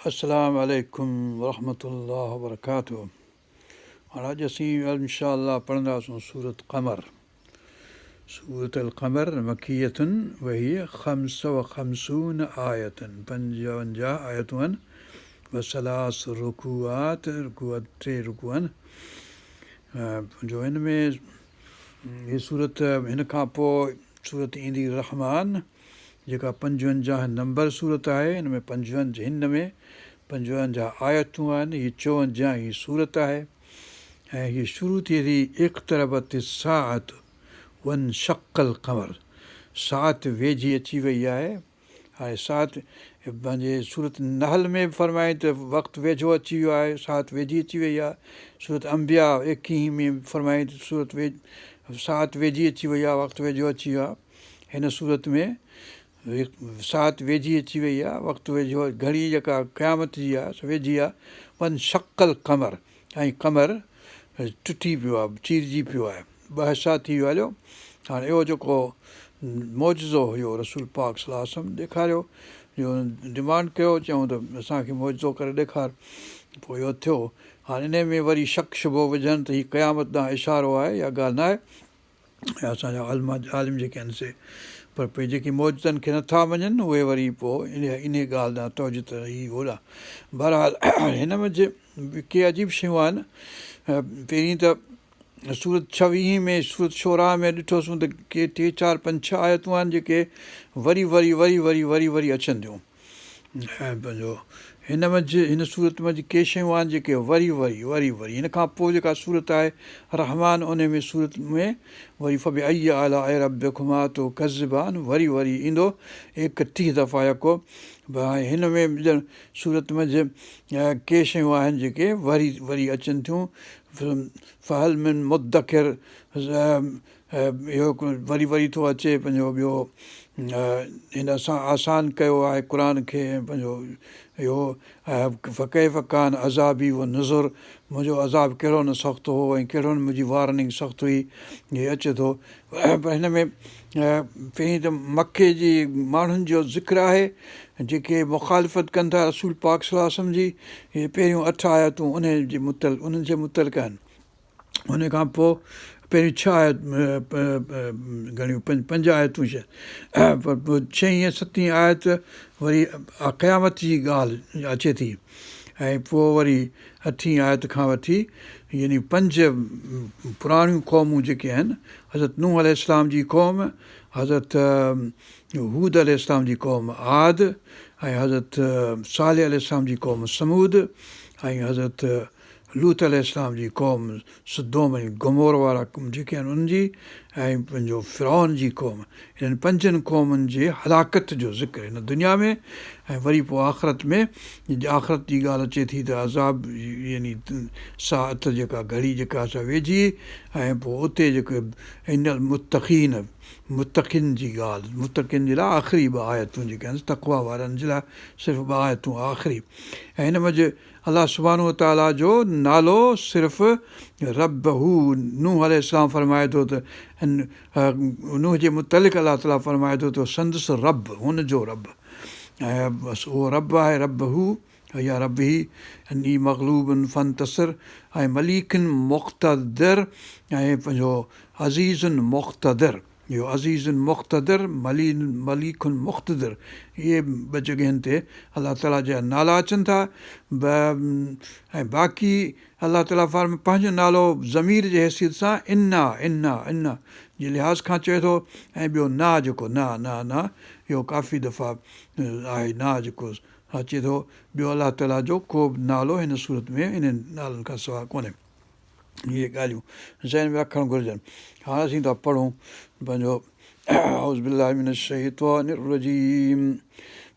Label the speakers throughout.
Speaker 1: السلام عليڪم ورحمة الله وبرڪاته هاڻ اڄ اسين انشاء الله پڙهنداسون سورة قمر سورة القمر مڪية وهي خمس وخمسون آية 55 آيتون آهن وثلاث رڪوعات رڪوع ٽي رڪوع آهن جو هن ۾ هي سورت هن کان پوء سورت ايندي رحمان جيڪا 55 نمبر سورت آهي، ان ۾ 55 هن ۾ 55 آيتون آهن، هي 54 هين سورت آهي ۽ هيء شروع ٿئي ٿي اقتربت الساعة وانشق القمر ساعت ويجهي اچي وئي آهي. هاڻي ساعت پنهنجي سورت نحل ۾ به فرمائي ته وقت ويجهو اچي ويو آهي، ساعت ويجهي اچي وئي آهي. سورت انبياء ايڪيهين ۾ به فرمائي ته سورت ساعت ويجهي اچي وئي آهي، وقت ويجهو اچي ويو آهي. هن سورت ۾ ساعت ويجهي اچي وئي آهي، وقت ويجهو گهڙي جيڪا قيامت جي آهي سا ويجهي آهي، وانشق القمر ۽ قمر ٽٽي پيو آهي، چيرجي پيو آهي، ٻه حصا ٿي ويو هليو. هاڻي اهو جيڪو معجزو هيو رسول پاڪ صلي الله عليه وسلم ڏيکاريو جو ڊمانڊ ڪيو چيائون ته اسان کي معجزو ڪري ڏيکار پوء اهو ٿيو. هاڻي انهي ۾ وري شڪ شبهو وجهن ته هي قيامت ڏانهن اشارو آهي اها ڳالهه ناهي. ۽ اسان جا عالم جيڪي آهن سي پر پوء جيڪي معجزن کي نٿا مڃن اهي وري پوء انهيء ڳالهه ڏانهن توجه ته هي هوڏانهن بهرحال هن منجهه ڪي عجيب شيون آهن پهرين ته سورت ڇويهين ۾ سورت شعراء ۾ ڏٺوسون ته ڪي ٽي چار پنج ڇهه آيتون آهن جيڪي وري وري وري وري وري وري اچن ٿيون ۽ پنهنجو هن منجهه هن سورت منجهه ڪي شيون آهن جيڪي وري وري وري وري هن کان پوء جيڪا سورت آهي رحمان ان ۾ سورت ۾ وري فبأي آلاء ربڪما تڪذبان وري وري ايندو 31 دفعا يڪو هن ۾ ڄڻ سورت منجهه ڪي شيون آهن جيڪي وري وري اچن ٿيون فهل من مدڪر اهو وري وري ٿو اچي پنهنجو ٻيو هن اسان آسان ڪيو آهي قرآن کي ۽ پنهنجو اهو فڪيف ڪان عذابي و نذر منهنجو عذاب ڪهڙو نه سخت هو ۽ ڪهڙو نه منهنجي وارننگ سخت هئي هي اچي ٿو پر هن ۾ پهرين ته مڪي جي ماڻهن جو ذڪر آهي جيڪي مخالفت ڪن ٿا رسول پاڪ صلي الله عليه وسلم جي هي پهريون اٺ آيتون انهن جي متعلق انهن جي متعلق آهن ان کان پوء پهريون ڇهه آيت گهڻيون پنج آيتون شايد پر پوء ڇهين ۽ ستين آيت وري قيامت جي ڳالهه اچي ٿي ۽ پوء وري اٺين آيت کان وٺي يعني پنج پراڻيون قومون جيڪي آهن حضرت نوح عليه السلام جي قوم حضرت هود عليه السلام جي قوم عاد ۽ حضرت صالح عليه السلام جي قوم ثمود ۽ حضرت لوط عليه السلام جي قوم سدوم ۽ گمور وارا جيڪي آهن انهن جي ۽ پنهنجو فرعون جي قوم انهن پنجن قومن جي هلاڪت جو ذڪر هن دنيا ۾ ۽ وري پوء آخرت ۾ آخرت جي ڳالهه اچي ٿي ته عذاب يعني ساعت جيڪا گهڙي جيڪا سا ويجهي ۽ پوء اتي جيڪي ان المتقين متقين جي ڳالهه متقين جي لاء آخري ٻه آيتون جيڪي آهن تقويٰ وارن جي لاء صرف ٻه آيتون آخري ۽ هن منجهه الله سبحانه وتعاليٰ جو نالو صرف رب هو، نوح عليه السلام فرمائي ٿو ته نوح جي متعلق الله تعاليٰ فرمائي ٿو ته سندس رب، هن جو رب ۽ بس اهو رب آهي رب هو يا ربه اني مغلوب فانتصر ۽ مليڪ مقتدر ۽ پنهنجو عزيز مقتدر. اهو عزيز مقتدر، مليڪ مقتدر اهي ٻه جڳهين تي الله تعاليٰ جا نالا اچن ٿا ۽ باقي الله تعاليٰ فرم پنهنجو نالو ضمير جي حيثيت سان انا انا انا جي لحاظ کان چئي ٿو ۽ ٻيو نا جيڪو نا نا نا اهو ڪافي دفعا آهي نا جيڪو اچي ٿو ٻيو الله تعاليٰ جو ڪو به نالو هن سورت ۾ انهن نالن کان سواء ڪونهي. اهي ڳالهيون ذهن ۾ رکڻ گهرجن. هاڻ اسين ٿا پڙهون پنهنجو اعوذ بالله من الشيطان الرجيم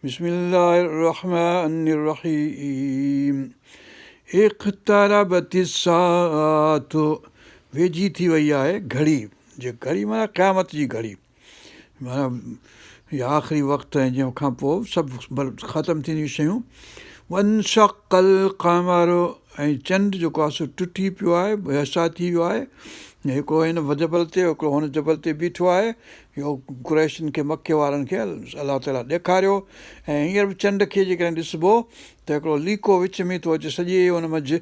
Speaker 1: بسم الله الرحمن الرحيم اقتربت الساعة ويجهي ٿي وئي آهي گهڙي جي گهڙي معنيٰ قيامت جي گهڙي معنيٰ هي آخري وقت ۽ جنهن کان پوء سڀ ختم ٿينديون شيون وانشق القمر ۽ چنڊ جيڪو آهي سو ٽٽي پيو آهي حصا ٿي ويو آهي هڪڙو هن جبل تي هڪڙو هن جبل تي بيٺو آهي اهو قريشن کي مڪي وارن کي الله تعاليٰ ڏيکاريو ۽ هينئر به چنڊ کي جيڪڏهن ڏسبو ته هڪڙو ليڪو وچ ۾ ٿو اچي سڄي ان منجهه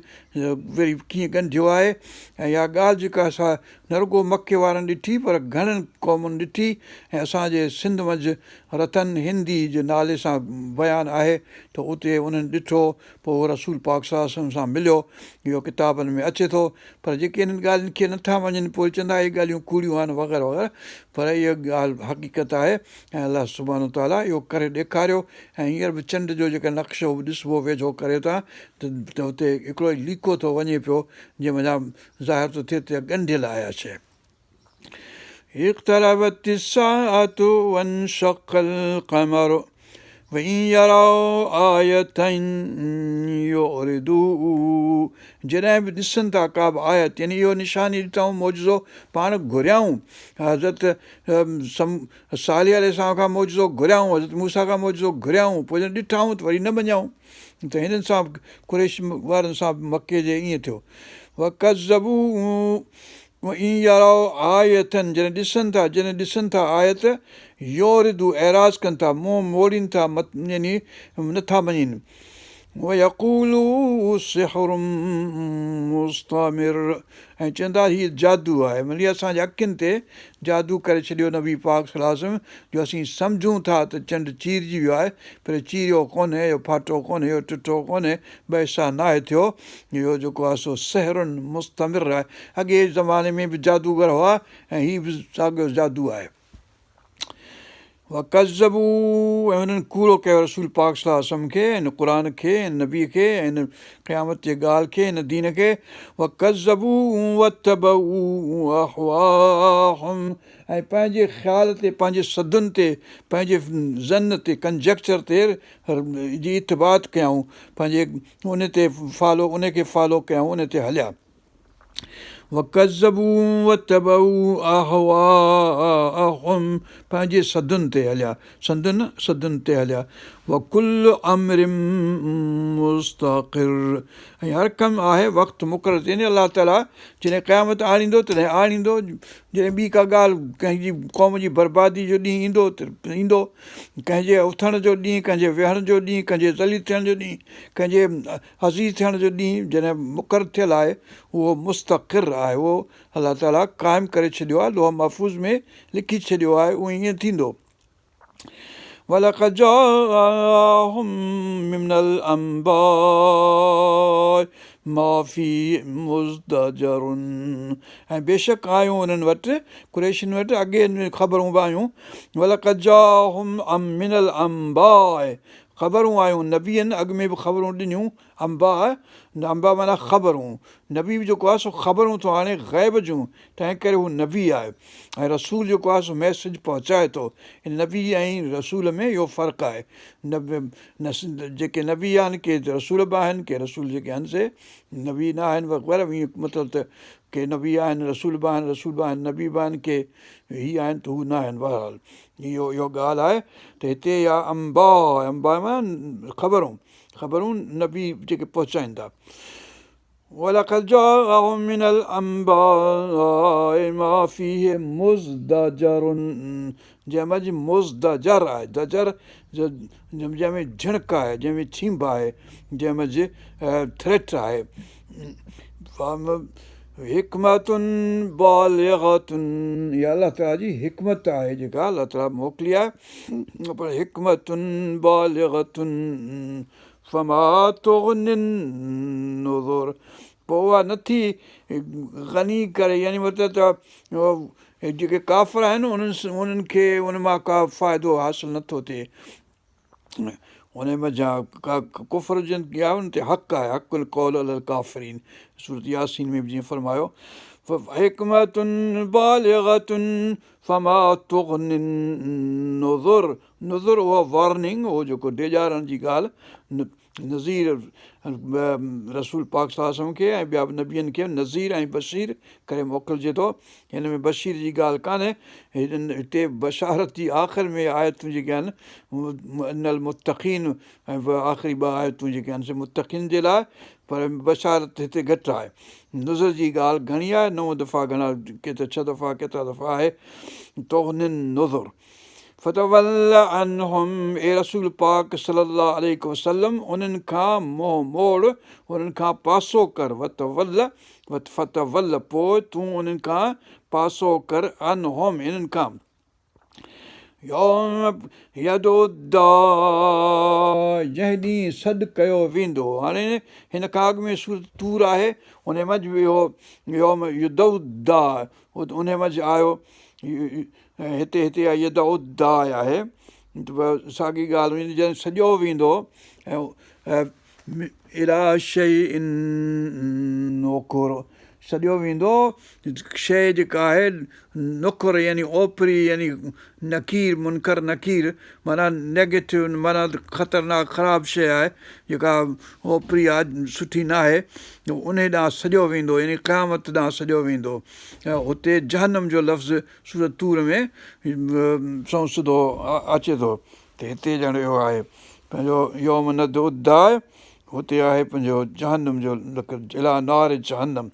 Speaker 1: وري ڪيئن ڳنڍيو آهي ۽ اها ڳالهه جيڪا سا نه رڳو مڪي وارن ڏٺي پر گهڻن قومن ڏٺي ۽ اسان جي سنڌ منجهه رتن هندي جي نالي سان بيان آهي ته اتي انهن ڏٺو پوء هو رسول پاڪ صلي الله عليه وسلم سان مليو اهو ڪتابن ۾ اچي ٿو پر جيڪي انهن ڳالهين کي نٿا مڃين پوء چوندا اهي ڳالهيون ڪوڙيون آهن وغيره وغيره پر اها ڳالهه حقيقت آهي ۽ الله سبحانه وتعاليٰ اهو ڪري ڏيکاريو ۽ هينئر به چنڊ جو جيڪو نقشو ڏسبو ويجهو ڪري ته ته اتي هڪڙو ئي ليڪو ٿو وڃي پيو جنهن منجهان ظاهر ٿو ٿئي ته ڳنڍيل آهي اها شيء. اقتربت الساعة وانشق القمر وان يروا آية يعرضوا جڏهن به ڏسن ٿا ڪا به آيت يعني اهو نشاني ڏٺائون معجزو پاڻ گهريائون حضرت صالح عليه السلام کان معجزو گهريائون حضرت موسيٰ کان معجزو گهريائون پوء جڏهن ڏٺائون ته وري نه مڃيائون ته هنن سان به قريش وارن سان به مڪي جي ائين ٿيو وڪذبوا وان يروا آية جڏهن ڏسن ٿا جڏهن ڏسن ٿا آيت يعرضوا اعراض ڪن ٿا منهن موڙين ٿا يعني نٿا مڃين ويقولوا سحر مستمر ۽ چوندا هي جادو آهي معني اسان جي اکين تي جادو ڪري ڇڏيو نبي پاڪ صلي الله عليه وسلم جو اسين سمجهون ٿا ته چنڊ چيرجي ويو آهي پر چيريو ڪونهي اهو ڦاٽو ڪونهي اهو ٽٽو ڪونهي ٻه حصا ناهي ٿيو اهو جيڪو آهي سو سحر مستمر آهي اڳي زماني ۾ به جادوگر هئا ۽ هي به ساڳيو جادو آهي وڪذبوا ۽ انهن ڪوڙو ڪيو رسول پاڪ صلي الله عليه وسلم کي ۽ قرآن کي ۽ نبي کي ۽ قيامت جي ڳالهه کي ۽ دين کي وڪذبوا واتبعوا اهواءهم ۽ پنهنجي خيال تي پنهنجي سڌن تي پنهنجي ظن تي ڪنجيڪچر تي جي اتباع ڪيائون پنهنجي ان تي فالو ان کي فالو ڪيائون ان تي هليا وڪذبوا واتبعوا اهواءهم پنهنجي سڌن تي هليا سندن سڌن تي هليا وڪل امر مستقر ۽ هر ڪم آهي وقت مقرر يعني الله تعالي جڏهن قيامت آڻيندو تڏهن آڻيندو جڏهن ٻي ڪا ڳالهه ڪنهن جي قوم جي بربادي جو ڏينهن ايندو ته ايندو ڪنهن جي اٿڻ جو ڏينهن ڪنهن جي ويهڻ جو ڏينهن ڪنهن جي ذليل ٿيڻ جو ڏينهن ڪنهن جي عزيز ٿيڻ جو ڏينهن جڏهن مقرر ٿيل آهي اهو مستقر آهي اهو الله تعاليٰ قائم ڪري ڇڏيو آهي لوح محفوظ ۾ لکي ڇڏيو آهي اهو ائين ٿيندو. ولقد جاءهم من الانباء ما فيه مزدجر ۽ بيشڪ آيون انهن وٽ، قريشين وٽ، اڳي خبرون به آيون ولقد جاءهم من الانباء خبرون آيون، نبين اڳ ۾ به خبرون ڏنيون، انباء، انباء معنيٰ خبرون، نبي به جيڪو آهي سو خبرون ٿو آڻي غيب جون، تنهن ڪري هو نبي آهي ۽ رسول جيڪو آهي سو ميسيج پهچائي ٿو، ان نبي ۽ رسول ۾ اهو فرق آهي، جيڪي نبي آهن ڪي رسول به آهن، ڪي رسول جيڪي آهن سي نبي نه آهن وغيره ائين مطلب ته ڪي نبي آهن رسول به آهن، رسول به آهن نبي به آهن، ڪي هي آهن ته هو نه آهن بهرحال. اهو اهو ڳالهه آهي ته هتي اها انباء انباء معنيٰ خبرون خبرون نبي جيڪي پهچائين ٿا ولقد جاءهم من الانباء ما فيه مزدجر جنهن منجه مزدجر آهي زجر جنهن ۾ جهڻڪ آهي جنهن ۾ ڇينڀ آهي جنهن منجه ٿريٽ آهي حڪمة بالغة اها الله تعاليٰ جي حڪمت آهي جيڪا الله تعاليٰ موڪلي آهي پر حڪمة بالغة فما تغني النذر پوء اها نٿي غني ڪري يعني مطلب ته جيڪي ڪافر آهن انهن کي ان مان ڪا فائدو حاصل نٿو ٿئي انهيء منجهان ڪفر جن ڪيا ان تي حق آهي حق القول علي الڪافرين سورت ياسين ۾ به جيئن فرمايو حڪمة بالغة فما تغني النذر نذر اها وارننگ اهو جيڪو ڊيڄارڻ جي ڳالهه نذير رسول پاڪ صلي الله عليه وسلم کي ۽ ٻيا به نبين کي نذير ۽ بشير ڪري موڪلجي ٿو. هن ۾ بشير جي ڳالهه ڪانهي. هتي بشارت جي آخر ۾ آيتون جيڪي آهن ان المتقين ۽ آخري ٻه آيتون جيڪي آهن سي متقين جي لاء پر بشارت هتي گهٽ آهي. نذر جي ڳالهه گهڻي آهي نو دفعا گهڻا ڪي ته ڇهه دفعا ڪيترا دفعا آهي تغني النذر. فتول عنهم اي رسول پاڪ صلي الله عليه وسلم انهن کان منهن موڙ انهن کان پاسو ڪر وتول فتول پوء تون انهن کان پاسو ڪر عنهم انهن کان يوم يدعو الداع جنهن ڏينهن سڏ ڪيو ويندو هاڻي هن کان اڳ ۾ سورت طور آهي ان منجه به اهو يوم يدعو الداع ان منجه آيو هتي هتي يدعو الداع آهي ساڳي ڳالهه هئي جڏهن سڏيو ويندو ۽ اليٰ شيء نڪر سڏيو ويندو شيء جيڪا آهي نڪر يعني اوپري يعني نڪير منڪر نڪير معنيٰ نيگيٽو معنيٰ خطرناڪ خراب شيء آهي جيڪا اوپري آهي سٺي نه آهي انهي ڏانهن سڏيو ويندو يعني قيامت ڏانهن سڏيو ويندو ۽ هتي جهنم جو لفظ سورة طور ۾ سنئون سڌو اچي ٿو ته هتي ڄڻ اهو آهي پنهنجو يوم ندعو الداع هتي آهي پنهنجو جهنم جو اليٰ نار جهنم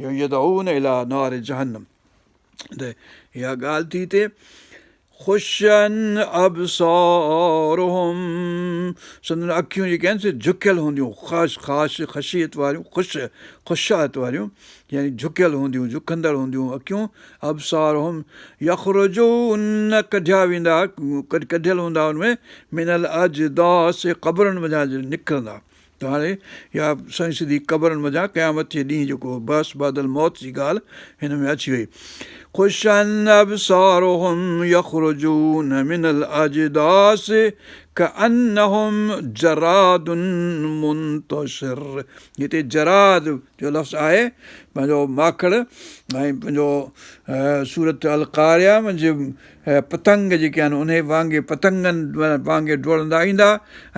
Speaker 1: يدعون اليٰ نار جهنم ته اها ڳالهه ٿي هتي خش عن ابصارهم سندن اکيون جيڪي آهن سي جهڪيل هونديون خش خاش خشيت واريون خش خشعت واريون يعني جهڪيل هونديون جهڪندڙ هونديون اکيون ابصارهم يخرجون ڪڍيا ويندا ڪڍيل هوندا ان ۾ من الاجداث قبرن منجهان نڪرندا ته هاڻي اها سنئين سڌي قبرن منجهان قيامت جي ڏينهن جيڪو بعث بعد الموت جي ڳالهه هن ۾ اچي وئي. خش عن ابصارهم يخرجون من الاجداث ڪانهم جراد منتشر هتي جراد جو لفظ آهي پنهنجو ماڪڙ ۽ پنهنجو سورة القارعه منجهه پتنگ جيڪي آهن انهي وانگي پتنگن وانگي ڊوڙندا ايندا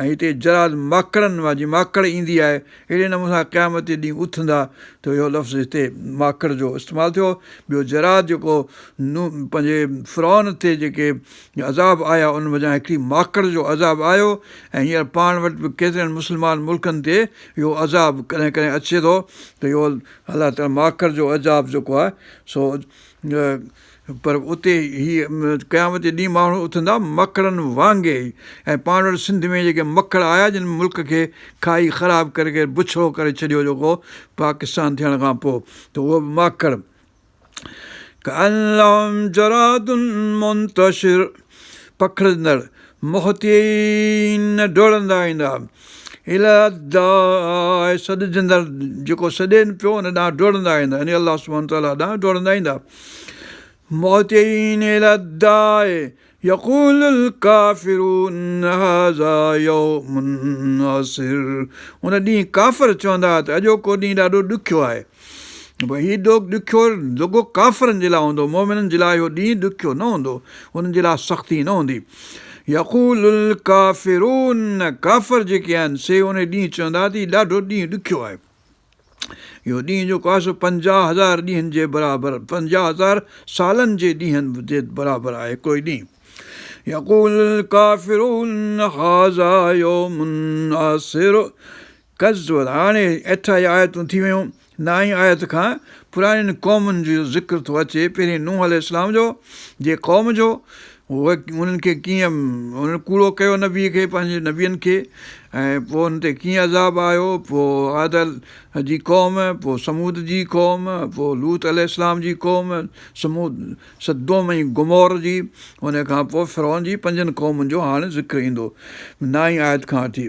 Speaker 1: ۽ هتي جراد ماڪڙن وانگي جيئن ماڪڙ ايندي آهي اهڙي نموني سان قيامت جي ڏينهن اٿندا ته اهو لفظ هتي ماڪڙ جو استعمال ٿيو ٻيو جراد جيڪو پنهنجي فرعون تي جيڪي عذاب آيا ان منجهان هڪڙي ماڪڙ جو عذاب آيو ۽ هينئر پاڻ وٽ به ڪيترن مسلمان ملڪن تي اهو عذاب ڪڏهن ڪڏهن اچي ٿو ته اهو الله تعالي ماڪڙ جو عذاب جيڪو آهي سو پر اتي هي قيامت جي ڏينهن ماڻهو اٿندا مڪڙن وانگي ۽ پاڻ وٽ سنڌ ۾ جيڪي مڪڙ آيا جن ملڪ کي کائي خراب ڪري ڪري بڇڙو ڪري ڇڏيو جيڪو پاڪستان ٿيڻ کان پوء ته اهو به ماڪڙ ڪانهم جراد منتشر پکڙجندڙ مهطعين ڊوڙندا ايندا الي الداع سڏجندڙ جيڪو سڏين پيو ان ڏانهن ڊوڙندا ايندا يعني الله سبحانه وتعاليٰ ڏانهن ڊوڙندا ايندا مهطعين الي الداع يقول الڪافرون هذا يوم عسر ان ڏينهن ڪافر چوندا ته اڄوڪو ڏينهن ڏاڍو ڏکيو آهي ڀئي هي ڏوک ڏکيو رڳو ڪافرن جي لاء هوندو، مؤمنن جي لاء اهو ڏينهن ڏکيو نه هوندو، انهن جي لاء سختي نه هوندي. يقول الڪافرون ڪافر جيڪي آهن سي ان ڏينهن چوندا ته هي ڏاڍو ڏينهن ڏکيو آهي. اهو ڏينهن جيڪو آهي سو 50,000 ڏينهن جي برابر 50,000 سالن جي ڏينهن جي برابر آهي هڪڙو ئي ڏينهن. يقول الڪافرون هذا يوم عسر ڪذبت هاڻي اٺ آيتون ٿي ويون نائين آيت کان پراڻين قومن جو ذڪر ٿو اچي، پهرين نوح عليه السلام جو جي قوم جو، انهن کي ڪيئن انهن ڪوڙو ڪيو نبي کي پنهنجي نبين کي ۽ پوء انهن تي ڪيئن عذاب آيو، پوء عاد جي قوم، پوء ثمود جي قوم، پوء لوط عليه السلام جي قوم، ثمود، سدوم ۽ گمور جي، ان کان پوء فرعون جي پنجن قومن جو هاڻ ذڪر ايندو نائين آيت کان وٺي.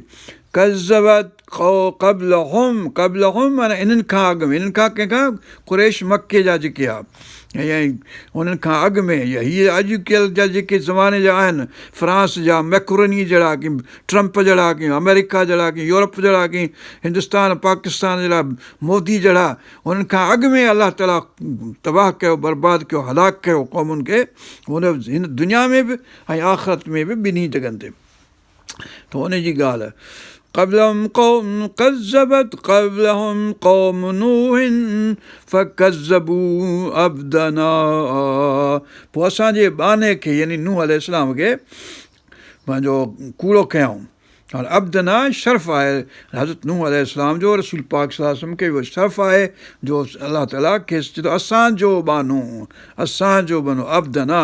Speaker 1: ڪذبت قبلهم قبلهم معنيٰ انهن کان اڳ ۾ انهن کان ڪنهن کان قريش مڪي جا جيڪي ها ۽ انهن کان اڳ ۾ يا هي اڄ ڪلهه جا جيڪي زماني جا آهن فرانس جا ميڪروني جهڙا ڪي ٽرمپ جهڙا ڪي آمريڪا جهڙا ڪي يورپ جهڙا ڪي هندستان پاڪستان جهڙا مودي جهڙا انهن کان اڳ ۾ الله تعاليٰ تباهه ڪيو برباد ڪيو هلاڪ ڪيو قومن کي هن هن دنيا ۾ به ۽ آخرت ۾ به ٻنهي جڳهن تي ته ان جي ڳالهه قبلهم قوم ڪذبت قبلهم قوم نوح فڪذبوا عبدنا پوء اسان جي ٻانهي کي يعني نوح عليه السلام کي پنهنجو ڪوڙو ڪيائون هاڻي عبدنا شرف آهي حضرت نوح عليه السلام جو رسول پاڪ صلي الله عليه وسلم کي اهو شرف آهي جو الله تعاليٰ کيس چئي ٿو اسان جو ٻانهو اسان جو ٻانهو عبدنا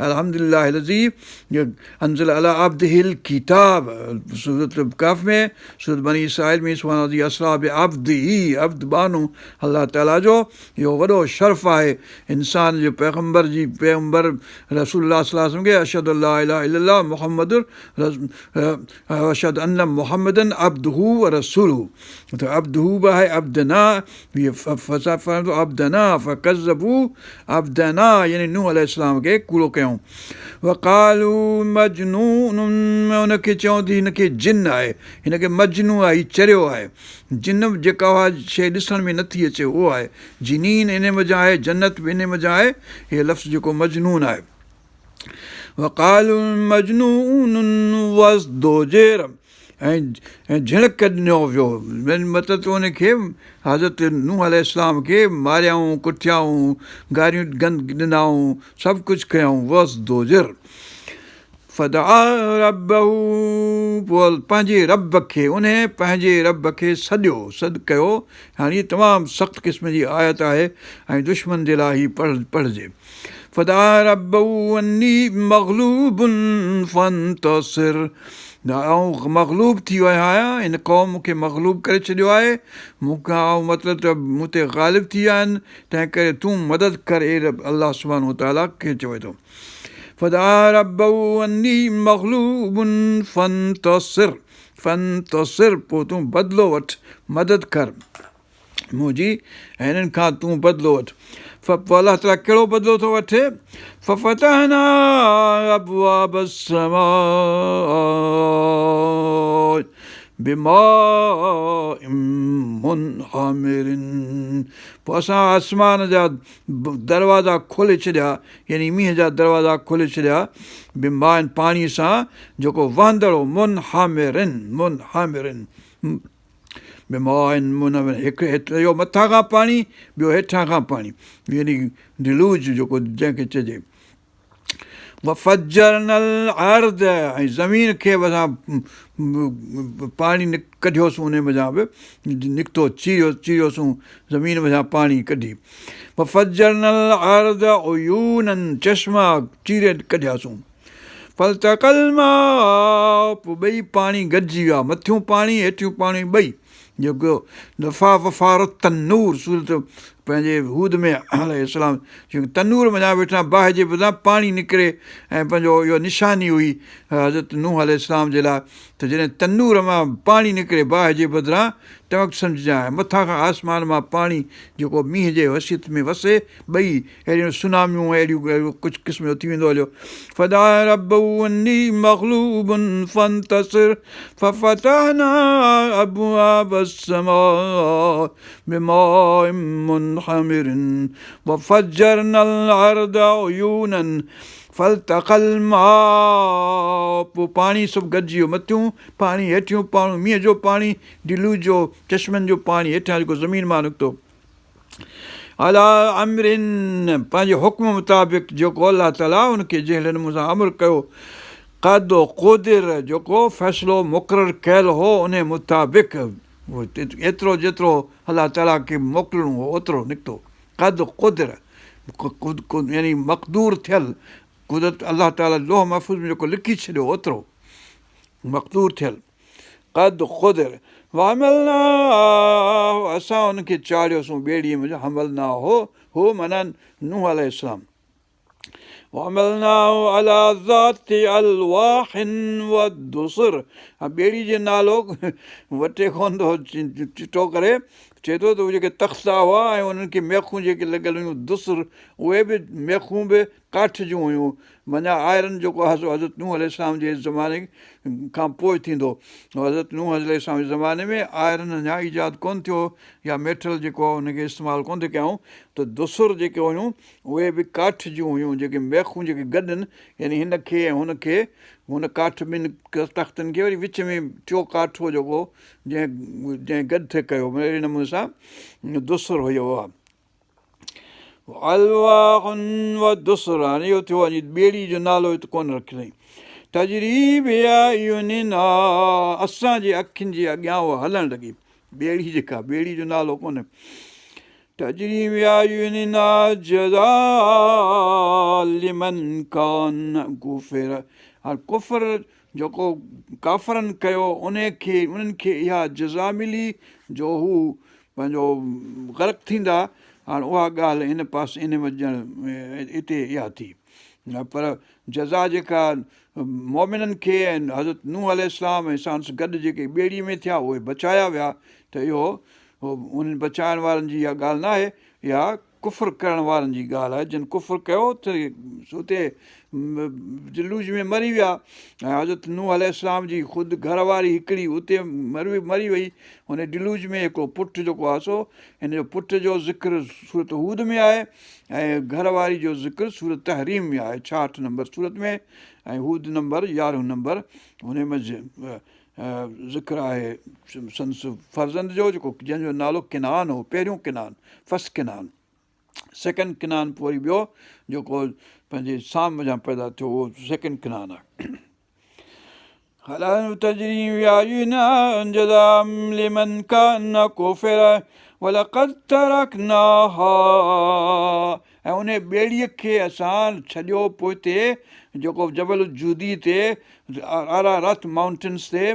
Speaker 1: الحمد لله الذي انزل علي عبده الڪتاب سورة ڪهف ۾ سورة بني اسرائيل ۾ سبحان الذي اسريٰ بعبده عبد ٻانهو الله تعاليٰ جو اهو وڏو شرف آهي انسان جو پيغمبر جي پيغمبر رسول الله صلي الله عليه وسلم کي اشهد ان لا اله الا الله محمد اشهد ان محمدا عبده ورسوله ته عبده به آهي عبدنا عبدنا فڪذبوا عبدنا يعني نوح عليه السلام کي ڪوڙو ڪيائون وقالوا مجنون ان کي چيائون ته هن کي جن آهي هن کي مجنون آهي هي چريو آهي جن جيڪا اها شيء ڏسڻ ۾ نٿي اچي اهو آهي جنين ان منجهان آهي جنت به ان منجهان آهي هي لفظ جيڪو مجنون آهي وقالوا مجنون وازدجر ۽ جهڻڪ ڏنو ويو مطلب ته ان کي حضرت نوح عليه السلام کي ماريائون ڪٽيائون گاريون گند ڏنائون سڀ ڪجهه ڪيائون وازدجر فدعا ربه پوء پنهنجي رب کي انهي پنهنجي رب کي سڏيو سڏ ڪيو هاڻي هي تمام سخت قسم جي آيت آهي ۽ دشمن جي لاء هي پڙهجي فدعا ربه اني مغلوب فانتصر آئون مغلوب ٿي ويو آهيان هن قوم مون کي مغلوب ڪري ڇڏيو آهي مون کان آئون مطلب ته مون تي غالب ٿي ويا آهن تنهن ڪري تون مدد ڪر اي رب الله سبحانه وتعاليٰ کي چوي ٿو فدعا ربه اني مغلوب فانتصر فانتصر پوء تون بدلو وٺ مدد ڪر منهنجي ۽ هنن کان تون بدلو وٺ پوء الله تعاليٰ ڪهڙو بدلو ٿو وٺي ففتحنا ابواب السماء بماء منهمر پوء اسان آسمان جا دروازا کولي ڇڏيا يعني مينهن جا دروازا کولي ڇڏيا بماء پاڻي سان جيڪو وهندڙ هو منهمر منهمر بماء منهمر هڪ اهو مٿان کان پاڻي ٻيو هيٺان کان پاڻي يعني ڊيلوج جيڪو جنهن کي چئجي وفجرنا الارض ۽ زمين کي به اسان پاڻي ڪڍيوسون ان منجهان به نڪتو چيريو چيريوسون زمين منجهان پاڻي ڪڍي وفجرنا الارض عيونا چشما چيري ڪڍياسون فالتقي الماء پوء ٻئي پاڻي گڏجي ويا مٿيون پاڻي هيٺيون پاڻي ٻئي جيڪو وفار التنور سورت پنهنجي هود ۾ عليه السلام تنور منجهان ويٺا باهه جي بدران پاڻي نڪري ۽ پنهنجو اهو نشاني هئي حضرت نوح عليه السلام جي لاء ته جڏهن تنور مان پاڻي نڪري باهه جي بدران تنهن وقت سمجهجانء مٿان کان آسمان مان پاڻي جيڪو مينهن جي حيثيت ۾ وسي ٻئي اهڙيون سوناميون ۽ اهڙيون اهڙو ڪجهه قسم جو ٿي ويندو هليو فدعا ربه اني مغلوب فانتصر ففتحنا ابواب السماء بماء منهمر وفجرنا الارض عيونا فالتقى الماء پوء پاڻي سڀ گڏجي ويو مٿيون پاڻي هيٺيون پاڻي مينهن جو پاڻي ڊيلوج جو چشمن جو پاڻي هيٺان جيڪو زمين مان نڪتو عليٰ امر پنهنجي حڪم مطابق جيڪو الله تعاليٰ ان کي جهڙي نموني سان امر ڪيو قد قدر جيڪو فيصلو مقرر ڪيل هو ان مطابق ايترو جيترو الله تعاليٰ کي موڪلڻو هو اوترو نڪتو قد قدر يعني مقدور ٿيل قدرت الله تعاليٰ لوح محفوظ ۾ جيڪو لکي ڇڏيو اوترو مقدور ٿيل قد قدر وحملناه اسان ان کي چاڙهيوسون ٻيڙيء ۾ حملناه هو معنيٰ نوح عليه السلام وحملناه علي ذات الواح ودسر ۽ ٻيڙي جي نالو وٺي ڪونه ٿو چٽو ڪري چئي ٿو ته اهي جيڪي تختا هئا ۽ انهن کي ميخون جيڪي لڳل هيون دسر اهي به ميخون به ڪاٺ جون هيون معنيٰ آئرن جيڪو آهي سو حضرت نوح عليه السلام جي زماني کان پوء ٿيندو. حضرت نوح عليه السلام جي زماني ۾ آئرن اڃا ايجاد ڪونه ٿيو هو يا ميٽل جيڪو آهي ان کي استعمال ڪونه ٿي ڪيائون ته دسر جيڪي هيون اهي به ڪاٺ جون هيون جيڪي ميخون جيڪي گڏن يعني هن کي ۽ هن کي هن ڪاٺ ٻن تختن کي وري وچ ۾ ٽيو ڪاٺ هو جيڪو جنهن جنهن گڏ ٿي ڪيو اهڙي نموني سان دسر هئي اها. الواح ودسر هاڻي اهو ٿيو وڃي ٻيڙي جو نالو هت ڪونه رکيو اٿئي تجري باعيننا اسان جي اکين جي اڳيان اها هلڻ لڳي ٻيڙي جيڪا ٻيڙي جو نالو ڪونه تجري باعيننا جزاء لمن ڪان ڪفر هاڻي ڪفر جيڪو ڪافرن ڪيو ان کي انهن کي اها جزا ملي جو هو پنهنجو غرق ٿيندا، هاڻ اها ڳالهه هن پاسي ان ۾ ڄڻ اتي اها ٿي پر جزا جيڪا مؤمنن کي ۽ حضرت نوح عليه السلام ۽ ساڻس گڏ جيڪي ٻيڙي ۾ ٿيا اهي بچايا ويا ته اهو انهن بچائڻ وارن جي اها ڳالهه ناهي اها ڪفر ڪرڻ وارن جي ڳالهه آهي، جن ڪفر ڪيو ته اتي ڊيلوج ۾ مري ويا ۽ حضرت نوح عليه السلام جي خود گهر واري هڪڙي اتي مري وئي ان ڊيلوج ۾ هڪڙو پٽ جيڪو آهي سو هن جو پٽ جو ذڪر سورت هود ۾ آهي ۽ گهر واري جو ذڪر سورت تحريم ۾ آهي 66 نمبر سورت ۾ ۽ هود نمبر 11 نمبر ان ۾ ذڪر آهي سندس فرزند جو جيڪو جنهن جو نالو ڪنعان هو پهريون ڪنعان فرسٽ ڪنعان سيڪنڊ ڪنعان پوء وري ٻيو جيڪو پنهنجي سام منجهان پيدا ٿيو اهو سيڪنڊ ڪنعان آهي تجري بأعيننا جزاء لمن ڪان ڪفر ولقد ترڪناها ۽ انهيء ٻيڙيء کي اسان ڇڏيو پوئتي جيڪو جبل الجودي تي آرارات مائونٽنس تي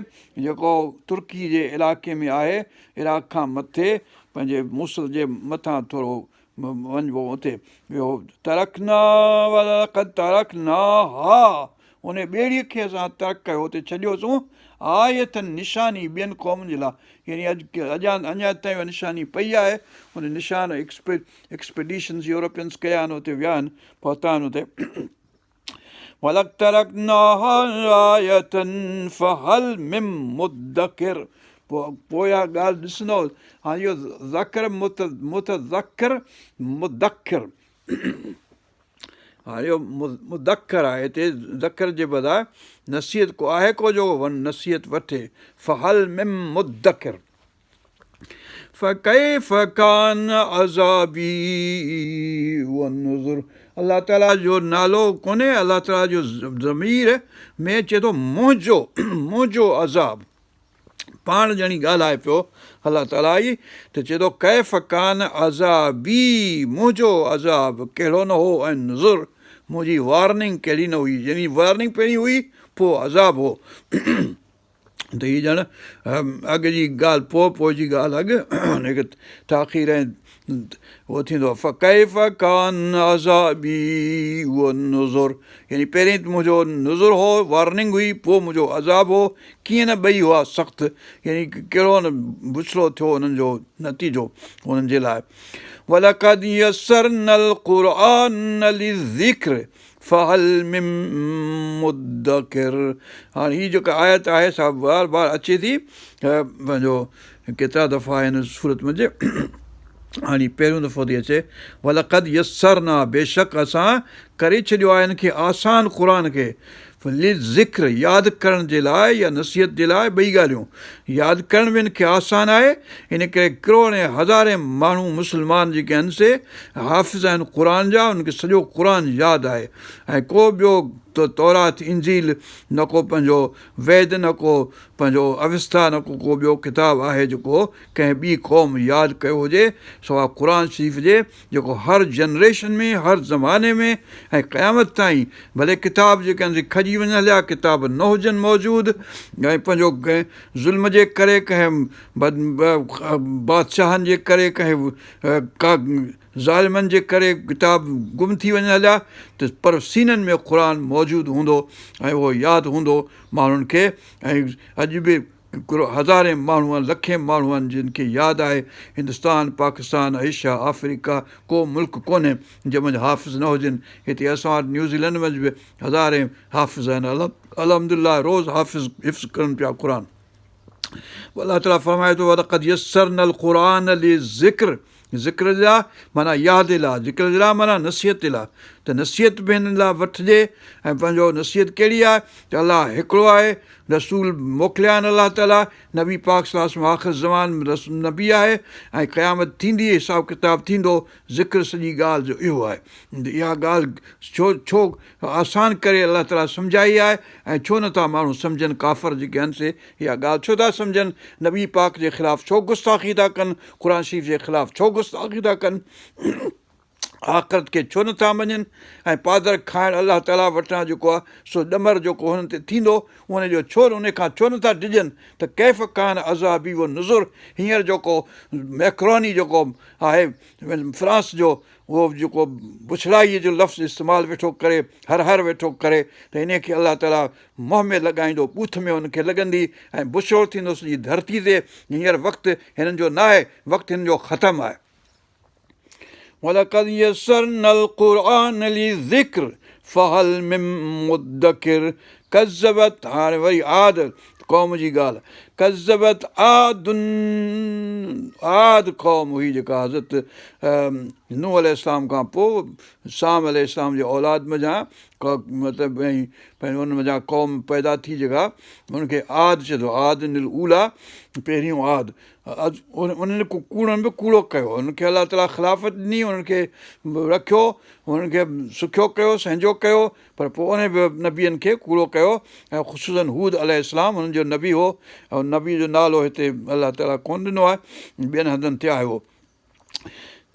Speaker 1: جيڪو ترڪي جي علائقي ۾ آهي عراق کان مٿي پنهنجي موصل جي مٿان ٿورو وڃبو اتي اهو ترڪنا ولقد ترڪناها انهيء ٻيڙيء کي اسان ترڪ ڪيو اتي ڇڏيوسون آية نشاني ٻين قومن جي لاء يعني اڄ اڃا تائين اها نشاني پئي آهي ان نشان ايڪسپيڊيشنز يورپينز ڪيا آهن اتي ويا آهن پهتا آهن اتي ولقد ترڪناها آية فهل من مدڪر پوء پوء اها ڳالهه ڏسندو هاڻي اهو ذڪر متذڪر مدڪر هاڻي اهو مدڪر آهي هتي ذڪر جي بجاء نصيحت ڪو آهي ڪو جو نصيحت وٺي فهل من مدڪر فڪيف ڪان عذابي ونذر الله تعالي جو نالو ڪونهي الله تعالي جو ضمير ۾ چئي ٿو منهنجو منهنجو عذاب پاڻ ڄڻي ڳالهائي پيو الله تعالي ئي ته چئي ٿو ڪيف ڪان عذابي منهنجو عذاب ڪهڙو نه هو ۽ نذر منهنجي وارننگ ڪهڙي نه هئي يعني وارننگ پهرين هئي پوء عذاب هو ته هي ڄڻ اڳ جي ڳالهه پوء پوء جي ڳالهه اڳ هن کي تاخير ۽ اهو ٿيندو آهي فڪيف ڪان عذابي ونذر يعني پهرين منهنجو نذر هو وارننگ هئي پوء منهنجو عذاب هو ڪيئن نه ٻئي هئا سخت يعني ڪهڙو نه بڇڙو ٿيو انهن جو نتيجو انهن جي لاء ولقد يسرنا القرآن للذڪر فهل من مدڪر هاڻي هي جيڪا آيت آهي سا بار بار اچي ٿي پنهنجو ڪيترا دفعا هن سورت ۾ هاڻي پهريون دفعو ٿي اچي ولقد يسرنا بيشڪ اسان ڪري ڇڏيو آهي هن کي آسان قرآن کي للذڪر ياد ڪرڻ جي لاء يا نصيحت جي لاء ٻئي ڳالهيون ياد ڪرڻ به هن کي آسان آهي ان ڪري ڪروڙين هزارين ماڻهو مسلمان جيڪي آهن سي حافظ آهن قرآن جا انهن کي سڄو قرآن ياد آهي ۽ ڪو ٻيو تورات انجيل نه ڪو پنهنجو ويد نه ڪو پنهنجو اوستا نه ڪو ڪو ٻيو ڪتاب آهي جيڪو ڪنهن ٻي قوم ياد ڪيو هجي سواء قرآن شريف جي جيڪو هر جنريشن ۾ هر زماني ۾ ۽ قيامت تائين ڀلي ڪتاب جيڪي آهن سي کڄي وڃن هليا ڪتاب نه هجن موجود ۽ پنهنجو ڪنهن ظلم جي ڪري ڪنهن بادشاهن جي ڪري ڪنهن ڪا ظالمن جي ڪري ڪتاب گم ٿي وڃن هليا ته پر سينن ۾ قرآن موجود هوندو ۽ اهو ياد هوندو ماڻهن کي ۽ اڄ به هزارين ماڻهو آهن لکين ماڻهو آهن جن کي ياد آهي هندستان پاڪستان ايشيا آفريڪا ڪو ملڪ ڪونهي جنهن منجهه حافظ نه هجن هتي اسان وٽ نيوزيلينڊ منجهه به هزارين حافظ آهن الحمد لله روز حافظ حفظ ڪن پيا قرآن الله تعاليٰ فرمائي ٿو ولقد يسرنا القرآن للذڪر ذڪر جي لاء معنيٰ ياد جي لاء ذڪر جي لاء معنيٰ نصيحت جي لاء ته نصيحت به هنن لاء وٺجي ۽ پنهنجو نصيحت ڪهڙي آهي ته الله هڪڙو آهي رسول موڪليا آهن الله تعاليٰ نبي پاڪ صلي الله عليه وسلم آخر زمان نبي آهي ۽ قيامت ٿيندي حساب ڪتاب ٿيندو ذڪر سڄي ڳالهه جو اهو آهي اها ڳالهه ڇو ڇو آسان ڪري الله تعاليٰ سمجهائي آهي ۽ ڇو نٿا ماڻهو سمجهن ڪافر جيڪي آهن سي اها ڳالهه ڇو ٿا سمجهن نبي پاڪ جي خلاف ڇو گستاخي ٿا ڪن قرآن شريف جي خلاف ڇو گستاخي ٿا ڪن آخرت کي ڇو نٿا مڃن ۽ پادر کائڻ الله تعاليٰ وٽان جيڪو آهي سو ڏمر جيڪو هنن تي ٿيندو ان جو ڇو ان کان ڇو نٿا ڊڄن ته ڪيف ڪان عذابي و نذر هينئر جيڪو ميڪروني جيڪو آهي فرانس جو اهو جيڪو بڇڙائيء جو لفظ استعمال ويٺو ڪري، هر هر ويٺو ڪري ته انهيء کي الله تعاليٰ منهن ۾ لڳائيندو، ٻوٿ ۾ ان کي لڳندي ۽ بڇڙو ٿيندو سڄي ڌرتي تي، هينئر وقت هنن جو ناهي، وقت هنن جو ختم آهي. ولقد يسرنا القرآن للذڪر فهل من مدڪر ڪذبت هاڻي وري عاد قوم جي ڳالهه ڪذبت عاد عاد قوم هئي جيڪا حضرت نوح عليه السلام کان پوء سام عليه السلام جي اولاد منجهان مطلب ۽ پنهنجو ان منجهان قوم پيدا ٿي جيڪا ان کي عاد چئجو عاد الاوليٰ پهريون عاد انهن ڪوڙن به ڪوڙو ڪيو انهن کي الله تعاليٰ خلافت ڏني انهن کي رکيو انهن کي سکيو ڪيو سهنجو ڪيو پر پوء انهن به نبين کي ڪوڙو ڪيو ۽ خصوصاً هود عليه السلام انهن جو نبي هو ۽ نبي جو نالو هتي الله تعاليٰ ڪونه ڏنو آهي ٻين هنڌن تي آهي اهو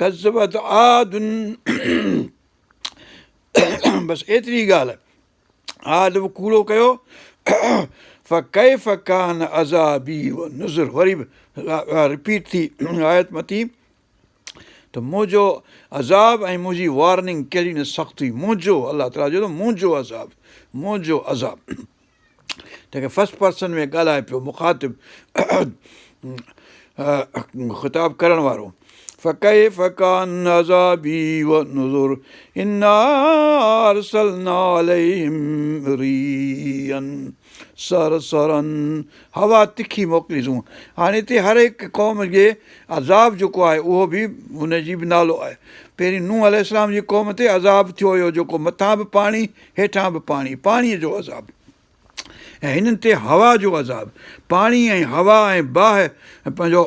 Speaker 1: ڪذبت عاد بس ايتري ڳالهه عاد به ڪوڙو ڪيو فڪيف ڪان عذابي و نذر وري به رپيٽ ٿي آيت مٿي ته منهنجو عذاب ۽ منهنجي وارننگ ڪهڙي نه سخت هئي منهنجو الله تعاليٰ چئي ٿو منهنجو عذاب منهنجو عذاب تنهن کي فرسٽ پرسن ۾ ڳالهائي پيو مخاطب خطاب ڪرڻ وارو فڪيف ڪان عذابي ونذر انا ارسلنا عليهم ريحا صرصرا هوا تکي موڪليسون. هاڻي هتي هر هڪ قوم جي عذاب جيڪو آهي اهو به ان جي به نالو آهي. پهرين نوح عليه السلام جي قوم تي عذاب ٿيو هيو جيڪو مٿان به پاڻي هيٺان به پاڻي، پاڻيء جو عذاب ۽ هنن تي هوا جو عذاب، پاڻي ۽ هوا ۽ باهه ۽ پنهنجو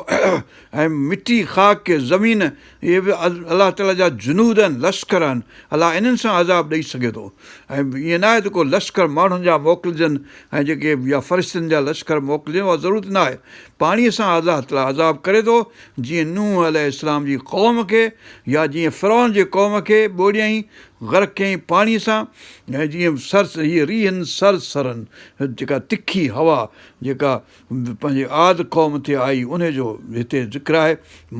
Speaker 1: ۽ مٽي خاڪ زمين اهي به الله تعاليٰ جا جنود آهن، لشڪر آهن، الله انهن سان عذاب ڏئي سگهي ٿو ۽ ائين ناهي ته ڪو لشڪر ماڻهن جا موڪلجن ۽ جيڪي يا فرشتن جا لشڪر موڪلجن اها ضرورت ناهي، پاڻيء سان الله تعاليٰ عذاب ڪري ٿو جيئن نوح عليه السلام جي قوم کي يا جيئن فرعون جي قوم کي ٻوڙيائين، غرق ڪيائين پاڻيء سان ۽ جيئن صر هيء ريحا صرصرا جيڪا تکي هوا جيڪا پنهنجي عاد قوم تي آئي انهي جو هتي ذڪر آهي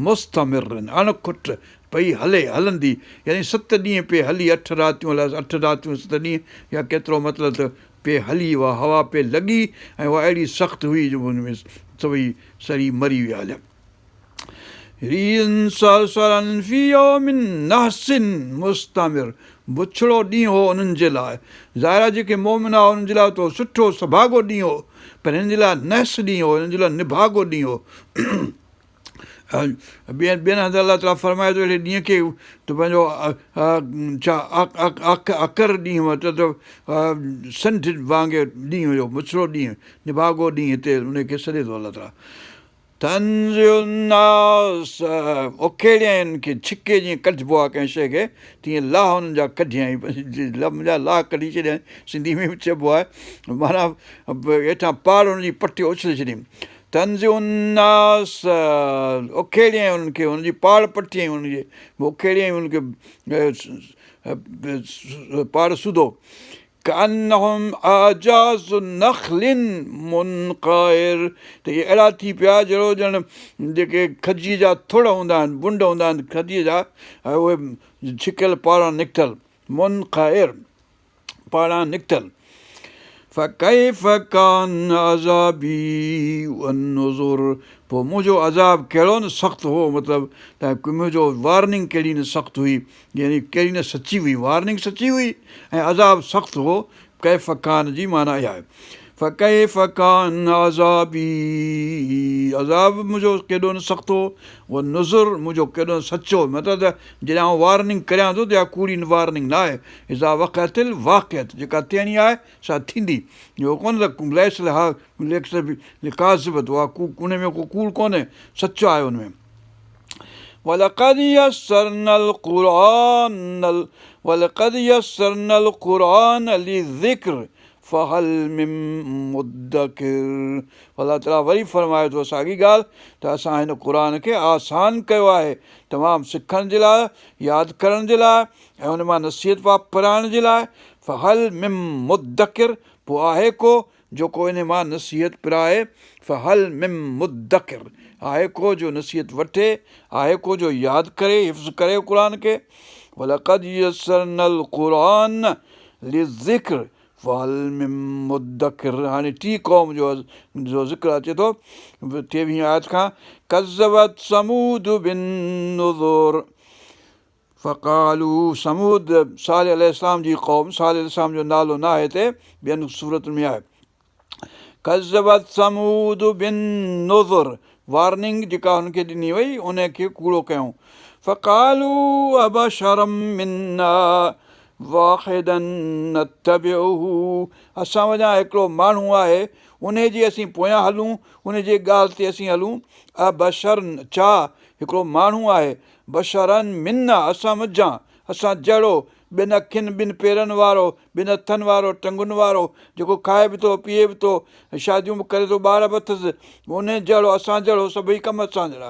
Speaker 1: مستمر اڻ کٽ پئي هلي هلندي يعني ست ڏينهن پئي هلي اٺ راتيون الائي اٺ راتيون ست ڏينهن يا ڪيترو مطلب ته پئي هلي اها هوا پئي لڳي ۽ اها اهڙي سخت هئي جو ان ۾ سڀئي سڙي مري ويا هليا. ريحا صرصرا في يوم نحس مستمر بڇڙو ڏينهن هو انهن جي لاء ظاهر آهي جيڪي مؤمن هئا انهن جي لاء ته سٺو سڀاڳو ڏينهن هو پر هنن جي لاء نحس ڏينهن هو هنن جي لاء نڀاڳو ڏينهن هو ٻين ٻين هنڌ الله تعاليٰ فرمائي ٿو اهڙي ڏينهن کي ته پنهنجو ڇا عقر ڏينهن مطلب ته سنڍ وانگي ڏينهن هيو بڇڙو ڏينهن نڀاڳو ڏينهن هتي ان کي سڏي ٿو الله تعاليٰ تنزع الناس اکيڙيائين انهن کي ڇڪي جيئن ڪڍبو آهي ڪنهن شيء کي تيئن لاهه انهن جا ڪڍيائين منهنجا لاهه ڪڍي ڇڏيائين سنڌي ۾ به چئبو آهي معنيٰ هيٺان پاڙ انهن جي پٽي اڇلي ڇڏيائين تنزع الناس اکيڙيائين انهن کي انهن جي پاڙ پٽيائين انهن جي اکيڙيائين انهن کي پاڙ سوڌو. ڪأنهم اعجاز نخل منقعر ته اهي اهڙا ٿي پيا جهڙو ڄڻ جيڪي کجيء جا ٿڙ هوندا آهن، بنڊ هوندا آهن کجيء جا اهي ڇڪيل پاڙان نڪتل، منقعر پاڙان نڪتل. فڪيف ڪان عذابي والنذر پوء منهنجو عذاب ڪهڙو نه سخت هو مطلب ته منهنجو وارننگ ڪهڙي نه سخت هئي يعني ڪهڙي نه سچي هئي، وارننگ سچي هئي ۽ عذاب سخت هو، ڪيف ڪان جي معنيٰ اها آهي. فڪيف ڪان عذابي عذاب منهنجو ڪيڏو نه سخت هو، والنذر منهنجو ڪيڏو نه سچو هو، مطلب ته جڏهن آئون وارننگ ڪريان ٿو ته اها ڪوڙي وارننگ نه آهي، اذا وقعت الواقعة جيڪا ٿيڻي آهي سا ٿيندي، اهو ڪونه ته ليس لها لڪاذبة اها ان ۾ ڪو ڪوڙ ڪونهي، سچ آهي ان ۾. ولقد يسرنا القرآن ولقد يسرنا القرآن للذڪر فهل من مدڪر الله تعالي وري فرمائي ٿو ساڳي ڳالهه ته اسان هن قرآن کي آسان ڪيو آهي تمام سکڻ جي لاء ياد ڪرڻ جي لاء ۽ ان مان نصيحت پرائڻ جي لاء فهل من مدڪر پوء آهي ڪو جيڪو انهي مان نصيحت پرائي، فهل من مدڪر، آهي ڪو جو نصيحت وٺي، آهي ڪو جو ياد ڪري، حفظ ڪري قرآن کي، ولقد يسرنا القرآن للذڪر فهل من مدڪر هاڻي ٽي قوم جو جو ذڪر اچي ٿو ٽيويهين آيت کان ڪذبت ثمود بالنذر فقالوا ثمود، صالح عليه السلام جي قوم، صالح عليه السلام جو نالو نه آهي هتي، ٻين سورتن ۾ آهي. ڪذبت ثمود بالنذر، وارننگ جيڪا هنن کي ڏني وئي ان کي ڪوڙو ڪيائون. فقالوا ابشرا منا واحدا نتبعه، اسان وچان هڪڙو ماڻهو آهي انهي جي اسين پويان هلون، ان جي ڳالهه تي اسين هلون. ابشرا، ڇا هڪڙو ماڻهو آهي بشرا منا، اسان منجهان، اسان جهڙو، ٻن اکين، ٻن پيرن وارو، ٻن هٿن وارو، ٽنگن وارو، جيڪو کائي به ٿو، پيئي به ٿو ۽ شاديون به ڪري ٿو، ٻار به اٿس، انهي جهڙو، اسان جهڙو، سڀئي ڪم اسان جهڙا.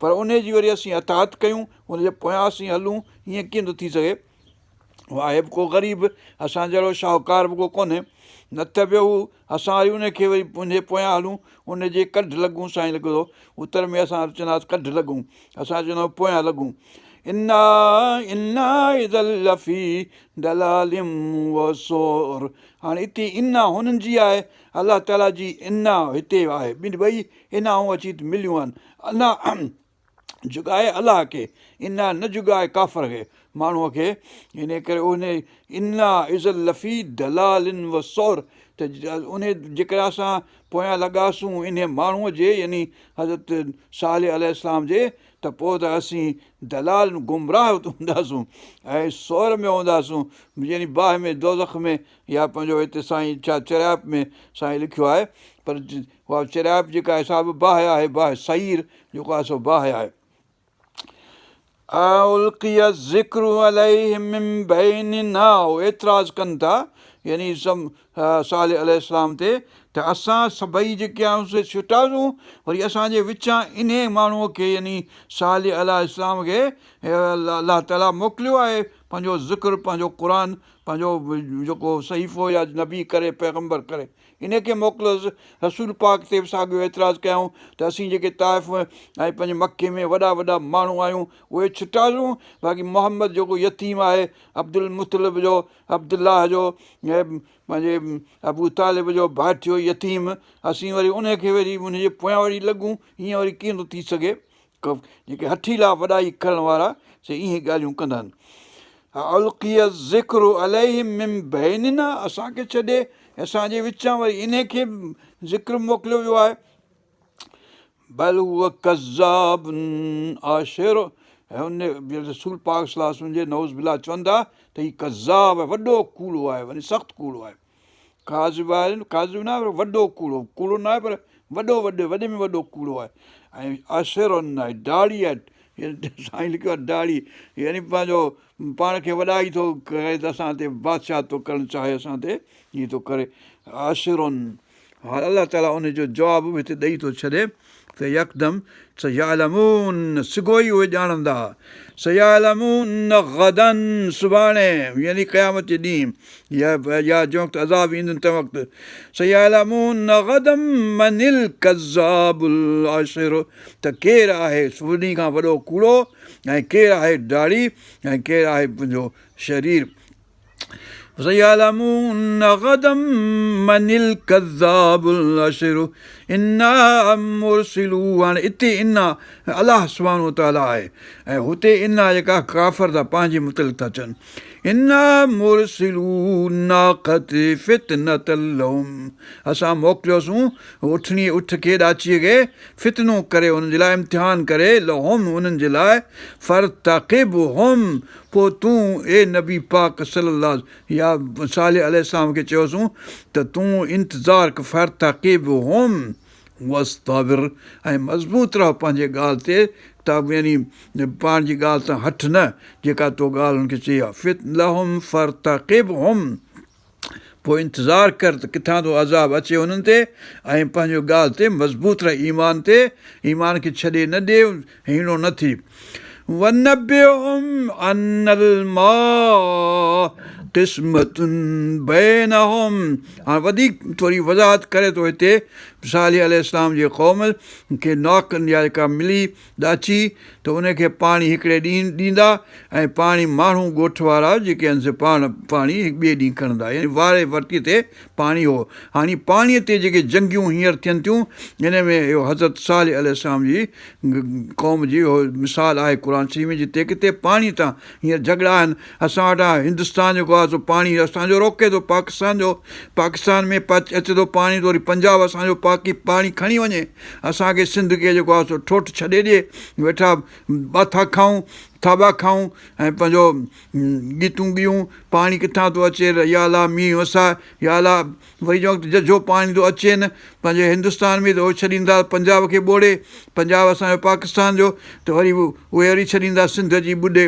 Speaker 1: پر انهي جي وري اسين اطاعت ڪيون، ان جي پويان اسين هلون، ائين ڪيئن ٿو ٿي سگهي؟ هو آهي به ڪو غريب، اسان جهڙو شاهوڪار به ڪو ڪونهي. نتبعه، اسان وري ان کي وري ان جي پويان هلون، ان جي ڪڍ لڳون سائين لڳندو اتر ۾ اسان چونداسين ڪڍ لڳون، اسان چوندا آهيون پويان لڳون. انا انا اذا لفي ضلال وسعر هاڻي اتي انا هنن جي آهي، الله تعاليٰ جي انا هتي آهي، ٻئي انائون اچي مليون آهن. انا جهڪائي الله کي، انا نه جهڪائي ڪافر کي، ماڻهوء کي، انهيء ڪري انهي انا اذا لفي ضلال وسعر ته انهي جيڪڏهن اسان پويان لڳاسون انهي ماڻهوء جي يعني حضرت صالح عليه السلام جي ته پوء ته اسين ضلال گمراهه هونداسون ۽ سعر ۾ هونداسون يعني باهه ۾ دوزخ ۾ يا پنهنجو هتي سائين ڇا چريائپ ۾ سائين لکيو آهي پر اها چريائپ جيڪا آهي سا به باهه آهي، باهه سعير جيڪو آهي سو باهه آهي. القي الذڪر عليه من بيننا هو اعتراض ڪن ٿا يعني صالح عليه السلام تي ته اسان سڀئي جيڪي آهيون سي ڇٽاسون وري اسان جي وچان انهي ماڻهوء کي يعني صالح عليه السلام کي الله تعاليٰ موڪليو آهي پنهنجو ذڪر پنهنجو قرآن پنهنجو جيڪو صحيفو يا نبي ڪري پيغمبر ڪري انهيء کي موڪليس. رسول پاڪ تي به ساڳيو اعتراض ڪيائون ته اسين جيڪي طائف ۽ پنهنجي مڪي ۾ وڏا وڏا ماڻهو آهيون، اهي ڇٽاسون، باقي محمد جيڪو يتيم آهي، عبدالمطلب جو، عبدالله جو ۽ پنهنجي ابو طالب جو ڀائٽيو يتيم، اسين وري انهيء کي وري ان جي پويان وري لڳون، ائين وري ڪيئن ٿو ٿي سگهي؟ جيڪي هٺيلا وڏائي ڪرڻ وارا سي ائين ڳالهيون ڪندا آهن. القي الذڪر عليه من بيننا اسان کي ڇڏي اسان جي وچان وري انهي کي ذڪر موڪليو ويو آهي. بل هو ڪذاب اشر ۽ ان رسول پاڪ صلي الله عليه وسلم جي نعوذ بالله چون ٿا ته هي ڪذاب وڏو ڪوڙو آهي يعني سخت ڪوڙو آهي. ڪاذب آهي ڪاذب نه آهي پر وڏو ڪوڙو ڪوڙو نه آهي پر وڏو وڏو وڏي ۾ وڏو ڪوڙو آهي ۽ اشر آهي ڊاڙي آهي سائين لکيو آهي ڊاڙي يعني پنهنجو پاڻ کي وڏائي ٿو ڪري ته اسان تي بادشاهت ٿو ڪرڻ چاهي اسان تي ائين ٿو ڪري اشر هاڻي الله تعاليٰ ان جو جواب به هتي ڏئي ٿو ڇڏي ته يڪدم سيعلمون سگهو ئي اهي ڄاڻندا سيعلمون غدا سڀاڻي يعني قيامت جي ڏينهن يا يا جنهن وقت عذاب ايندن تنهن وقت سيعلمون غدا من الڪذاب الاشر ته ڪير آهي سڀني کان وڏو ڪوڙو ۽ ڪير آهي ڊاڙي ۽ ڪير آهي پنهنجو شرير سيعلمون غدا من الڪذاب الاشر انا مرسلو هاڻي اتي انا الله سبحانه وتعاليٰ آهي ۽ هتي انا جيڪا ڪافر ٿا پنهنجي متعلق ٿا چون انا مرسلو الناقة فتنة لهم اسان موڪليوسون اٺڻي اٺ کي ڏاچيء کي فتنو ڪري انهن جي لاء امتحان ڪري لهم انهن جي لاء فارتقبهم پوء تون، اي نبي پاڪ صلّي الله يا صالح عليه السلام کي چيوسون ته تون انتظار ڪر فارتقبهم واصطبر ۽ مضبوط رهه پنهنجي ڳالهه تي ته يعني پنهنجي ڳالهه تان هٺ نه جيڪا تو ڳالهه هن کي چئي آهي لهم فارتقبهم پوء انتظار ڪر ته ڪٿان ٿو عذاب اچي انهن تي ۽ پنهنجو ڳالهه تي مضبوط رهه ايمان تي، ايمان کي ڇڏي نه ڏي، هيڻو نه ٿي. ونبئهم ان الماء قسمة بينهم هاڻ وڌيڪ ٿوري وضاحت ڪري ٿو هتي صالح عليه السلام جي قوم کي ناق يا جيڪا ملي ڏاچي ته ان کي پاڻي هڪڙي ڏينهن ڏيندا ۽ پاڻي ماڻهو ڳوٺ وارا جيڪي آهن سي پاڻ پاڻي ٻئي ڏينهن کڻندا يعني واري ورتي تي پاڻي هو هاڻي پاڻي تي جيڪي جنگيون هينئر ٿين ٿيون ان ۾ اهو حضرت صالح عليه السلام جي قوم جي اهو مثال آهي قرآن شريف ۾ جتي ڪٿي پاڻي تان هينئر جهڳڙا آهن اسان وٽ هندستان جيڪو آهي سو پاڻي اسان جو روڪي ٿو پاڪستان جو پاڪستان ۾ اچي ٿو پاڻي ته وري پنجاب اسان جو پاڪي پاڻي کڻي وڃي اسان کي سنڌ کي جيڪو آهي سو ٺوٺ ڇڏي ڏي ويٺا ٻاٿا کائون ٿاٻا کائون ۽ پنهنجو ڳيتون ڳيون پاڻي ڪٿان ٿو اچي يا الله مينهن وساء يا الله وري جنهن وقت ججهو پاڻي ٿو اچي نه پنهنجي هندستان ۾ ته اهو ڇڏيندا پنجاب کي ٻوڙي پنجاب اسانجو پاڪستان جو ته وري اهي وري ڇڏيندا سنڌ جي ٻڏي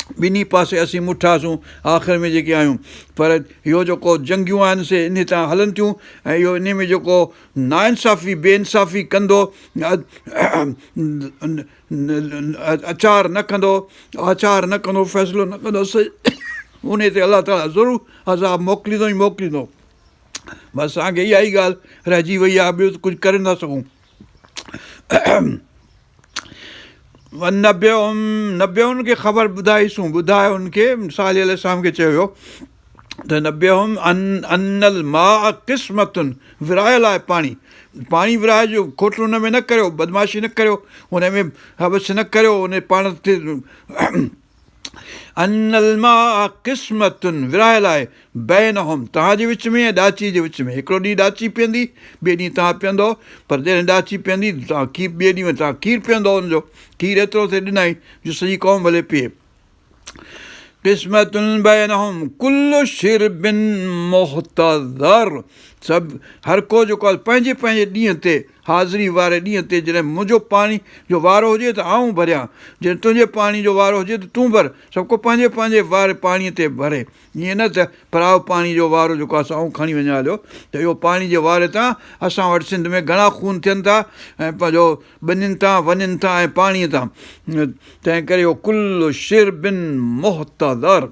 Speaker 1: ٻنهي پاسي اسين مٺاسون آخر ۾ جيڪي آهيون پر اهو جيڪو جنگيون آهن سي انهي تان هلن ٿيون ۽ اهو انهي ۾ جيڪو ناانصافي بي انصافي ڪندو اچار نه ڪندو آچار نه ڪندو فيصلو نه ڪندو انهي تي الله تعالي ضرور عذاب موڪليندو ئي موڪليندو بس اسان کي اها ئي ڳالهه رهجي وئي آهي ٻيو ته ڪجهه ڪري نٿا سگهون ونبئهم نبئهم کي خبر ٻڌائيسون ٻڌاء ان کي صالح عليه السلام کي چيو ويو ته نبئهم ان الماء قسمة ورهايل آهي پاڻي پاڻي ورهائجو کوٽ ان ۾ نه ڪريو بدمعاشي نه ڪريو ان ۾ هوس نه ڪريو ان پاڻ تي ان الماء قسمة ورهايل آهي بينهم توهان جي وچ ۾ ۽ ڏاچي جي وچ ۾ هڪڙو ڏينهن ڏاچي پيئندي ٻئي ڏينهن توهان پيئندؤ پر جڏهن ڏاچي پيئندي توهان کير ٻئي ڏينهن توهان کير پيئندؤ ان جو کير ايترو ٿي ڏنائين جو سڄي قوم ڀلي پيئي قسمة بينهم ڪل شرب محتضر سڀ هر ڪو جيڪو آهي پنهنجي پنهنجي ڏينهن تي حاضري واري ڏينهن تي جڏهن منهنجو پاڻي جو وارو هجي ته آئون ڀريان، جڏهن تنهنجي پاڻي جو وارو هجي ته تون ڀر، سڀ ڪو پنهنجي پنهنجي واري پاڻيء تي ڀري، ائين نه ته پرائو پاڻي جو وارو جيڪو آهي سو آئون کڻي وڃان هليو ته اهو پاڻي جي واري تان اسان وٽ سنڌ ۾ گهڻا خون ٿين ٿا ۽ پنهنجو ٻنين تان، ونين تان ۽ پاڻيء تان، تنهن ڪري اهو ڪل شرب محتضر.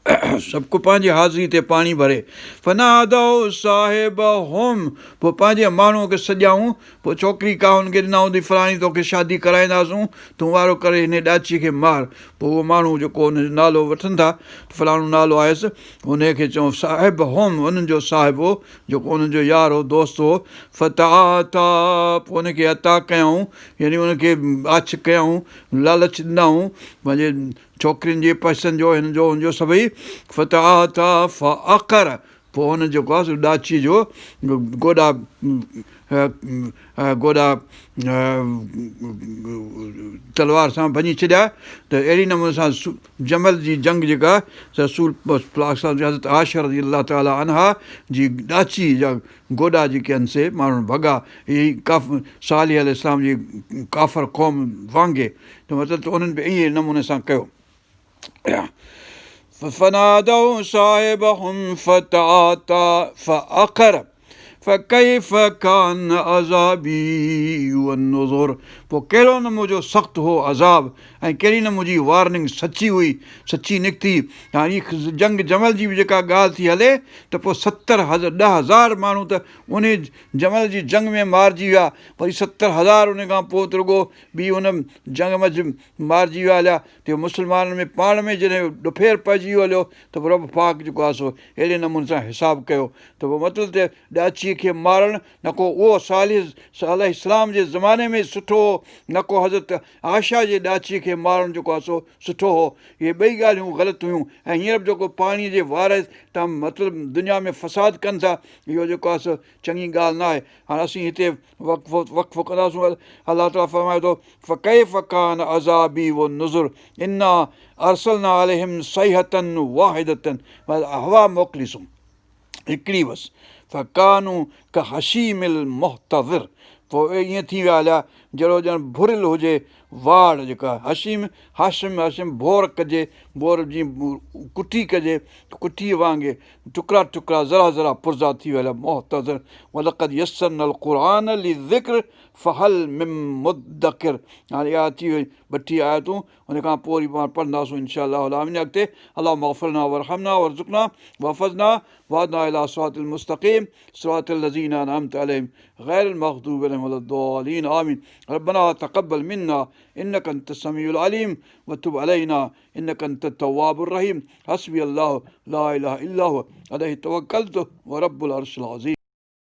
Speaker 1: سڀ ڪو پنهنجي حاضري تي پاڻي ڀري. فنادوا صاحبهم پوء پنهنجي ماڻهوء کي سڏيائون، پوء ڇوڪري ڪا هن کي ڏنائون ته فلاڻي توکي شادي ڪرائينداسون، تون وارو ڪري هن ڏاچيء کي مار. پوء اهو ماڻهو جيڪو ان جو نالو وٺن ٿا ته فلاڻو نالو آهيس، انهيء کي چئون صاحبهم انهن جو صاحب هو، جيڪو انهن جو يار هو، دوست هو، فتعاطيٰ پوء ان کي عطا ڪيائون، يعني ان کي آڇ ڪيائون، لالچ ڏنائون، پنهنجي ڇوڪرين جي پئسن جو هن جو هن جو سڀئي فتعاطيٰ فعقر پوء هن جيڪو آهي سو ڏاچي جو گوڏا گوڏا تلوار سان ڀڃي ڇڏيا ته اهڙي نموني سان جمل جي جنگ جيڪا رسول حضرت عائشه رضي الله تعالٰي عنها جي ڏاچي جا گوڏا جيڪي آهن سي ماڻهن ڀڳا هي ڪاف صالح عليه السلام جي ڪافر قوم وانگي ته مطلب ته انهن به ائين نموني سان ڪيو. فنادوا صاحبهم فتعاطي فعقر فڪيف ڪان عذابي والنذر پوء ڪهڙو نه منهنجو سخت هو عذاب ۽ ڪهڙي نه منهنجي وارننگ سچي هئي، سچي نڪتي. هاڻي هي جنگ جمل جي به جيڪا ڳالهه ٿي هلي ته پوء ستر هزار ڏهه هزار ماڻهو ته انهي جمل جي جنگ ۾ مارجي ويا وري 70,000 ان کان پوء ته رڳو ٻي ان جنگ منجهه مارجي ويا هليا ته مسلمانن ۾ پاڻ ۾ جڏهن ڏڦير پئجي ويو هليو ته پوء رب پاڪ جيڪو آهي سو اهڙي نموني سان حساب ڪيو ته پوء مطلب ته ڏاچيء کي مارڻ نه ڪو اهو صالح عليه السلام جي زماني ۾ سٺو هو نه ڪو حضرت عائشه جي ڏاچيء کي مارڻ جيڪو آهي سو سٺو هو. اهي ٻئي ڳالهيون غلط هيون ۽ هينئر به جيڪو پاڻيء جي واري تان مطلب دنيا ۾ فساد ڪن ٿا اهو جيڪو آهي سو چڱي ڳالهه نه آهي. هاڻ اسين هتي وقفو وقفو ڪنداسون الله تعاليٰ فرمائي ٿو فڪيف ڪان عذابي والنذر انا ارسلنا عليهم صيحة واحدة هوا موڪليسون هڪڙي بس فڪانوا ڪهشيم المحتضر پوء اهي ائين ٿي ويا هليا جهڙو ڄڻ ڀريل هجي واڙ جيڪا هشيم هاشم هشيم ڀور ڪجي ڀور جي ڪٽي ڪجي ڪٽيء وانگي ٽڪرا ٽڪرا ذرا ذرا پرزا ٿي ويا هليا محتضر ولقد يسرنا القرآن للذڪر فهل من مدڪر هاڻي اها اچي وئي 32 آيتون ان کان پوء وري پاڻ پڙهنداسون ان شاء الله العالمين اڳتي اللهم اغفر لنا وارحمنا وارزقنا واحفظنا واهدنا الي صراط المستقيم صراط الذين انعمت عليهم غير المغضوب عليهم ولا الضالين آمين ربنا تقبل منا انك انت السميع العليم وتب علينا انك انت التواب الرحيم حسبي الله لا اله الا هو عليه توكلت ورب العرش العظيم.